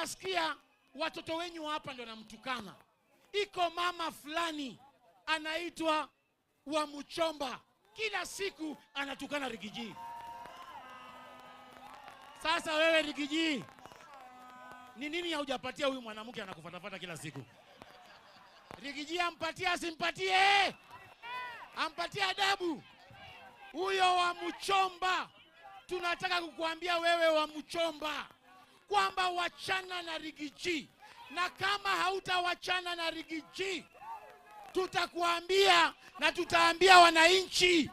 Nasikia watoto wenyu hapa ndio namtukana. Iko mama fulani anaitwa wa Muchomba, kila siku anatukana Riggy G. Sasa wewe Riggy G, ni nini haujapatia huyu mwanamke anakufatafata kila siku? Riggy G ampatie asimpatie? Ampatie adabu huyo wa Muchomba. Tunataka kukuambia wewe wa Muchomba kwamba wachana na Riggy G, na kama hautawachana na Riggy G tutakuambia na tutaambia wananchi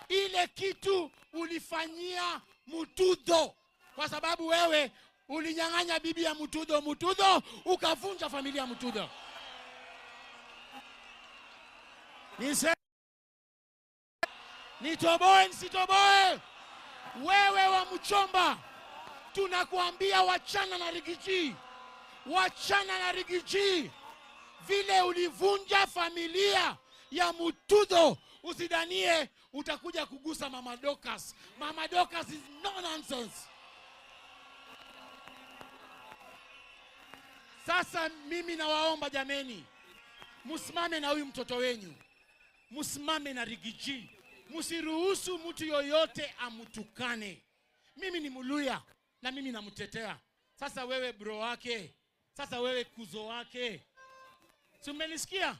ile kitu ulifanyia Mutudho, kwa sababu wewe ulinyang'anya bibi ya Mutudho, Mutudho ukavunja familia ya Mutudho. Nise nitoboe nisitoboe? Wewe wa Muchomba, tunakuambia wachana na Riggy G, wachana na Riggy G. Vile ulivunja familia ya Mutudho, usidhanie utakuja kugusa Mama Dorcas. Mama Dorcas is no nonsense. Sasa mimi nawaomba jameni, msimame na huyu mtoto wenyu, msimame na Riggy G, msiruhusu mtu yoyote amtukane. Mimi ni Mluya na mimi namtetea. Sasa wewe bro wake, sasa wewe kuzo wake, si mmenisikia?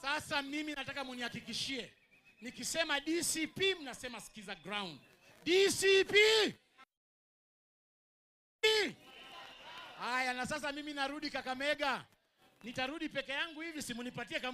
Sasa mimi nataka munihakikishie, nikisema DCP mnasema sikiza ground. DCP. Haya, na sasa mimi narudi Kakamega, nitarudi peke yangu hivi, simunipatie kama